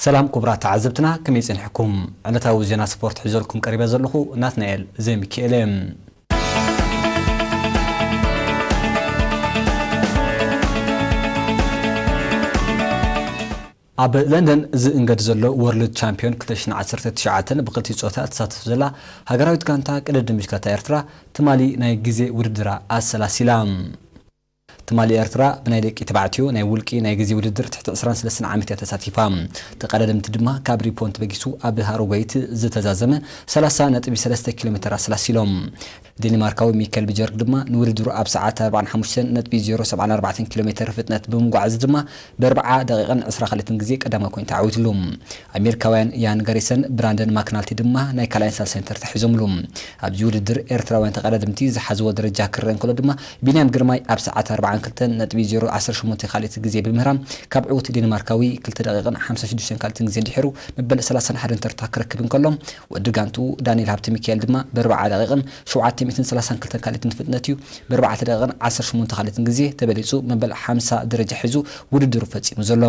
ሰላም ክቡራት ተዓዘብትና፣ ከመይ ጸኒሕኩም? ዕለታዊ ዜና ስፖርት ሒዘልኩም ቀሪበ ዘለኹ ናትናኤል ዘሚካኤል እየ። ኣብ ለንደን ዝእንገድ ዘሎ ወርልድ ቻምፒዮን ክልተ ሽሕን ዓሰርተ ትሽዓተን ብክልቲኡ ጾታ እትሳተፍ ዘላ ሃገራዊት ጋንታ ቅድድም ብሽክለታ ኤርትራ ትማሊ ናይ ግዜ ውድድራ ኣሰላሲላ። ትማሊ ኤርትራ ብናይ ደቂ ተባዕትዮ ናይ ውልቂ ናይ ግዜ ውድድር ትሕቲ ዕስራን ሰለስተን ዓመት እያ ተሳቲፋ። ተቐዳደምቲ ድማ ካብ ሪፖን ተበጊሱ ኣብ ሃሮጎይት ዝተዛዘመ ሰላሳ ነጥቢ ሰለስተ ኪሎ ሜተር ኣሰላሲሎም። ዴንማርካዊ ሚካኤል ብጀርክ ድማ ንውድድሩ ኣብ ሰዓት ኣርባዓን ሓሙሽተን ነጥቢ ዜሮ ሰብዓን ኣርባዕተን ኪሎ ሜተር ፍጥነት ብምጉዓዝ ድማ ብኣርብዓ ደቂቕን ዕስራ ካልትን ግዜ ቀዳማይ ኮይኑ ተዓዊትሉ። ኣሜሪካውያን ያን ጋሪሰን ብራንደን ማክናልቲ ድማ ናይ ካልኣይን ሳልሳይን ተርታ ሒዞምሉ። ኣብዚ ውድድር ኤርትራውያን ተቐዳደምቲ ዝሓዝዎ ደረጃ ክረአ እንከሎ ድማ ቢንያም ግርማይ ኣብ ሰዓት ኣርባዓን ክልተን ነጥቢ ዜሮ ዓሰርተ ሸሞንተ ካልእቲ ግዜ ብምህራም ካብ ዕዉት ዴንማርካዊ ክልተ ደቂቕን ሓምሳ ሽዱሽተን ካልእትን ግዜ ድሒሩ መበል ሰላሳን ሓደን ተርታ ክረክብ እንከሎ ወዲ ጋንቱ ዳንኤል ሃብተ ሚካኤል ድማ ብኣርብዓ ደቂቕን ሸውዓተ ሚእትን ሰላሳን ክልተን ካልእትን ፍጥነት እዩ ብኣርባዕተ ደቂቕን ዓሰርተ ሸሞንተ ካልእትን ግዜ ተበሊጹ መበል ሓምሳ ደረጃ ሒዙ ውድድሩ ፈጺሙ ዘሎ።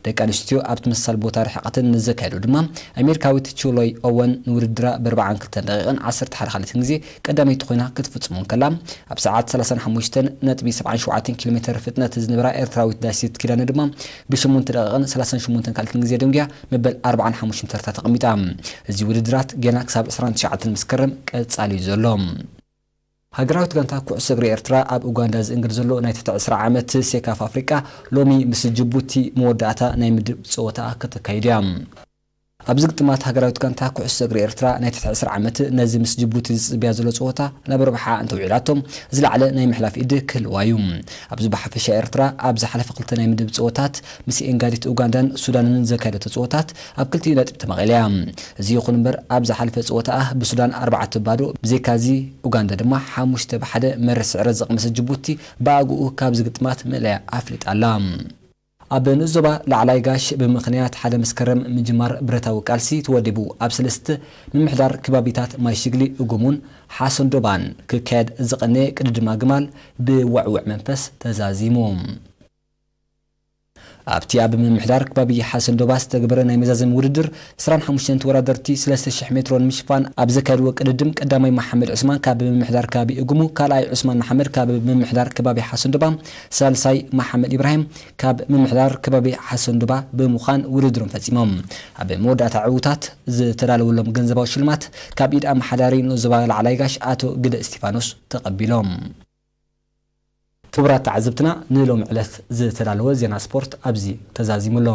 ደቂ ኣንስትዮ ኣብ ተመሳሳሊ ቦታ ርሕቐትን ንዘካየዱ ድማ ኣሜሪካዊት ቹሎይ ኦወን ንውድድራ ብኣርባዓን ክልተን ደቂቕን ዓሰርተ ሓደ ካልእትን ግዜ ቀዳመይቲ ኮይና ክትፍጽሞ እንከላ ኣብ ሰዓት ሰላሳን ሓሙሽተን ነጥቢ ሰብዓን ሸውዓተን ኪሎ ሜተር ፍጥነት ዝነበራ ኤርትራዊት ዳሲት ኪዳነ ድማ ብሸሞንተ ደቂቕን ሰላሳን ሸሞንተን ካልእትን ግዜ ደንጉያ መበል ኣርባዓን ሓሙሽተን ተርታ ተቐሚጣ። እዚ ውድድራት ገና ክሳብ ዕስራን ትሽዓተን መስከረም ቀጻሊ እዩ ዘሎ። ሃገራዊት ጋንታ ኩዕሶ እግሪ ኤርትራ ኣብ ኡጋንዳ ዝእንግድ ዘሎ ናይ ትሕቲ ዕስራ ዓመት ሴካፋ ኣፍሪቃ ሎሚ ምስ ጅቡቲ መወዳእታ ናይ ምድብ ጸወታ ከተካይድ እያ። ኣብዚ ግጥማት ሃገራዊት ጋንታ ኩዕሶ እግሪ ኤርትራ ናይ ትሕቲ ዕስራ ዓመት ነዚ ምስ ጅቡቲ ዝጽብያ ዘሎ ጸወታ ናብ ረብሓ እንተውዒላቶ ዝለዓለ ናይ ምሕላፍ ኢድ ክህልዋ እዩ። ኣብዚ ብሓፈሻ ኤርትራ ኣብ ዝሓለፈ ክልተ ናይ ምድብ ጸወታት ምስ ኤንጋዲት ኡጋንዳን ሱዳንን ዘካየደቶ ጸወታት ኣብ ክልቲኡ ነጥቢ ተመቒላ እያ። እዚ ይኹን እምበር ኣብ ዝሓለፈ ጸወታኣ ብሱዳን ኣርባዕተ ባዶ ብዘይካዚ ኡጋንዳ ድማ ሓሙሽተ ብሓደ መሪር ስዕረት ዘቐመሰት ጅቡቲ ብኣግኡ ካብዚ ግጥማት ምእለያ ኣፍሊጣ ኣላ። ኣብ ንኡስ ዞባ ላዕላይ ጋሽ ብምኽንያት ሓደ መስከረም ምጅማር ብረታዊ ቃልሲ ተወዲቡ ኣብ ሰለስተ ምምሕዳር ከባቢታት ማይ ሽግሊ፣ እጉሙን ሓሰንዶባን ክካየድ ዝቐነየ ቅድድም ኣግማል ብወዕውዕ መንፈስ ተዛዚሙ። ኣብቲ ኣብ ምምሕዳር ከባቢ ሓሰንዶባ ዝተገበረ ናይ መዛዘሚ ውድድር ዕስራን ሓሙሽተን ተወዳደርቲ ሰለስተ ሽሕ ሜትሮ ንምሽፋን ኣብ ዘካየድዎ ቅድድም ቀዳማይ መሓመድ ዑስማን ካብ ምምሕዳር ከባቢ እጉሙ፣ ካልኣይ ዑስማን መሓመድ ካብ ምምሕዳር ከባቢ ሓሰንዶባ፣ ሳልሳይ መሓመድ ኢብራሂም ካብ ምምሕዳር ከባቢ ሓሰንዱባ ብምዃን ውድድሮም ፈጺሞም። ኣብ መወዳእታ ዕዉታት ዝተዳለወሎም ገንዘባዊ ሽልማት ካብ ኢድ ኣመሓዳሪ ንኡስ ዞባ ላዕላይ ጋሽ ኣቶ ግደ እስቲፋኖስ ተቐቢሎም። ክቡራት ተዓዘብትና፣ ንሎሚ ዕለት ዝተዳለወ ዜና ስፖርት ኣብዚ ተዛዚሙ ኣሎ።